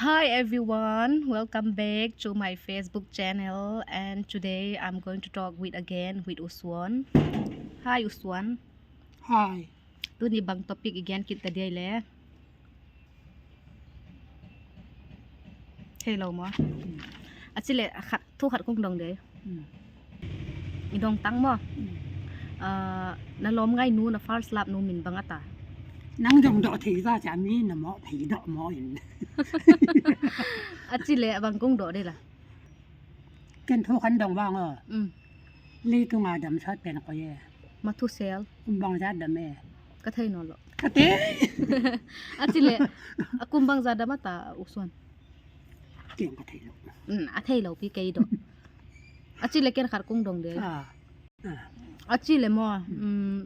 Hi everyone, welcome back to my Facebook channel, and today I'm going to talk with again with Uswan. Hi Uswan. Hi. ໂຕນີ້ບາງ topic ອີກແກນ ຄິດຕາດຽວແລະ ເຮໂລມໍ ອືມ ອາຊິເລ ຂັດ ໂທຂັດກົງດອງເດ ອືມ ອີດອງຕັງມໍ ອືມ ເອີ ນະລອມໄງນູນະ ຟາລສລາບນູມິນບັງອາຕາ ນັງດອງເດາະເທຊາຈາມີນະເໝາະ ເພເດາະເໝາະ ອາຊິເລ ບາງກົງເດາະເດລະ ກຽນໂທຂັນດອງວາງ ເອີ ອືມ ລີຕຸງອາດຳຊອດແປນກໍແຍ ມາທຸເຊລ ກຸມບັງຈາດດຳແອ ກະເທຍນອນເລາະ ກະເທຍ ອາຈິເລ ອາກຸມບັງຈາດດຳມາຕາອຸສວນ ກຽນກະເທຍເລາະ ອືມ ອາເທຍເລາະ ປີເກຍໂດ ອາຈິເລ ກຽນຂັດກົງດອງເດ ອາ ອາ ອາຈິເລມໍ ອືມ ອືມ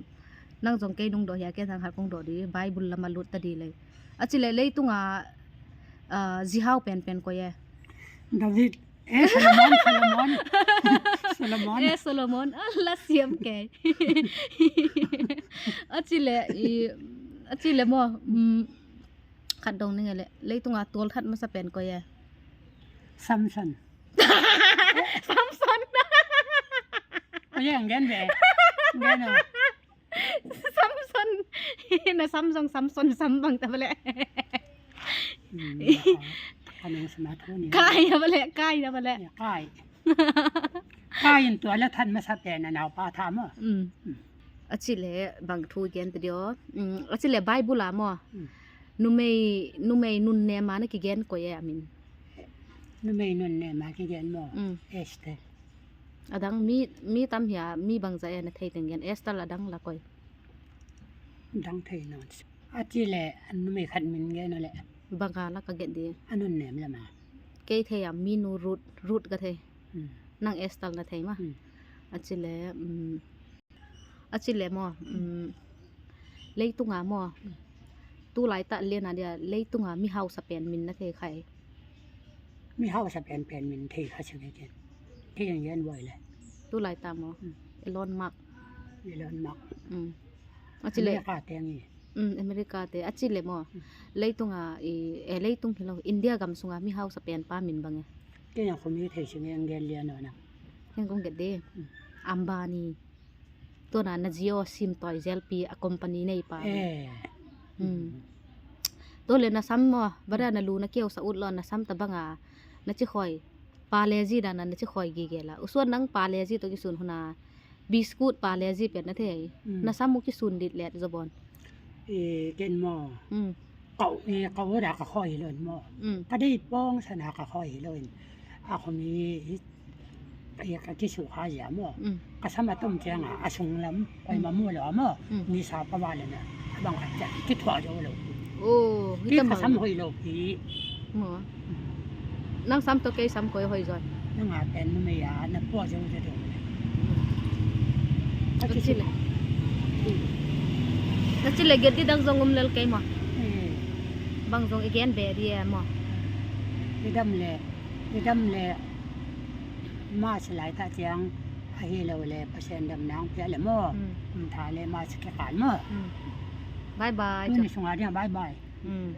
ນັງຈອງເກຍນຸງໂດ ຢາກຽນທັງຂັດກົງໂດດີ ໄບບຸນລະມາລຸດຕະດີເລີຍ ອາຈິເລ ເລຍຕຸງອາ ເອີ ຈິຮາວແປນແປນກໍແຍ ດາວິດ ເອ ໂຊໂລມອນ ໂຊໂລມອນ ໂຊໂລມອນ ເອ ໂຊໂລມອນ ອາ ລາຊຽມແກ ອາຈິເລ ອີ ອາຈິເລມໍ ອືມ ຂັດດອງໜຶ່ງແຫຼະ ເລຍຕຸງອາໂຕລະທັດມາສະແປນກໍແຍ ຊຳຊອນ ຊຳຊອນ ກໍແຍ ແງນແບ ແງນເນາະ ຊຳຊອນ ນະ ຊຳຊອນ ຊຳຊອນ ຊຳບັງຕະບະແລະ ອືມ ຂະໜົມສະມາທຸນີ້ ກາຍຕະບະແລະ ກາຍຕະບະແລະ ກາຍ ກາຍໂຕລະທັດມາສະແປນນະ ນາວປາທາມ ອືມ ອືມ ອາຈິເລ ບັງທູກຽນຕະດຽວ ອືມ ອາຈິເລ ໄບບຸລາມໍ ອືມ ນຸເມຍ ນຸເມຍນຸນແນມານະກິແກນກໍແຍອາມິນ ນຸເມຍນຸນແນມາກິແກນມໍ ອືມ ເອສເຕ ອາດັງມີ ມີຕຳເຮຍ ມີບັງຈະແອນະ ໄທແຕງແກນ ເອສຕາລາດັງລະກອຍ ດັງໄທນອນ ອາຈິເລ ອານຸເມຍຂັດມິນແກນນັ້ນແຫຼະ ບັງກາລະກະເກັດເດ ອານຸນແນມລະມາ ເກຍໄທອາ ມີນູຣຸດ ຣຸດກະໄທ ອືມ ນາງເອສຕາລະໄທມາ ອືມ ອາຈິເລ ອືມ ອາຈິເລມໍ ອືມ ເລຍຕຸງອາມໍ ອືມ ຕູໄລຕະເລນາເດຍ ເລຍຕຸງອາ ມີຮາວສະແປນມິນນະເທໄຄ ມີຮາວສະແປນແປນມິນເທຄາຊະເວເກນ ເທຍັງແຍນໄວແລະ ຕູໄລຕະມໍ ອືມ ເອລອນມັກ ເອລອນມັກ ອືມ ອາຈິເລ ອາເມລິກາແຕງອີ ອືມ ອາເມລິກາເຕ ອາຈິເລມໍ ອືມ ເລຍຕຸງອາ ເອ ເລຍຕຸງເຮໂລ ອິນເດຍກຳສຸງອາ ມີຮາວສະແປນປາມິນບັງແງ ເກຍັງຄົນມີເທຊິງແງນເລຍເນາະນະ ຍັງຄົງເກັດເດ ອືມ ອຳບານີ ໂຕນານະ ຈີໂອ ຊິມຕອຍ ແຈລປີ ອາ ຄອມພານີໃນປາ ເອ ອືມ ອືມ ໂຕເລນະຊຳມໍ ບາດານະລູນະກຽວສະອຸດລອນນະຊຳຕະບັງອາ ນະຈິຄອຍ ປາແລຈີດານະ ນະຈິຄອຍກີແກລາ ອຸສວນນັງປາແລຈີໂຕກິຊຸນຫົວໜ້າ ບິສກຸດປາແລຈີເປັນນະເທ ອືມ ນະຊຳມຸກິຊຸນດິດແລດຈະບອນ ເອ ເກັນມໍ ອືມ ເກົາເອເກົາດາກະຄອຍເລີນມໍ ອືມ ກະໄດ້ປ້ອງຊະນະກະຄອຍເລີນ ອາ ຄອມມີ ເອກະກິສຸຄາຢາມໍ ອືມ ກະສາມາດຕົ້ມແຈງອາ ອາຊຸງລຳ ໄປມາໝູ່ແລ້ວມໍ ອືມ ນິສາປະວາລະນະ ບັງອາຈານກິດທົ່ວໂຈໂລ ໂອ້ ກະສາມໂຮຍໂລ ປີ ໝໍ ອືມ ນັງສາມໂຕເກຍສາມໂກຍໂຮຍຈອຍ ນັງອາແປນເມຍາ ນະປົວເຈົ້າຈະເດີ ອືມ ອາຈິເລ ອືມ ອາຈິເລ ເກັດດີດັງຈອງອຸມເລລເກຍມໍ ອືມ ບັງຈອງເອເກນເບເດຍມໍ ເອດຳແລ ເອດຳແລ ມາສະຫຼາຍຕາຈຽງ ອາເຮໂລແລ ປະແຊນດຳນາງເປຍແລມໍ ອືມ ອືມ ທາແລມາສະເກການມໍ ອືມ ບາຍບາຍ ເຈົ້າ ນີ້ສະຫວັດດີ ບາຍບາຍ ອືມ.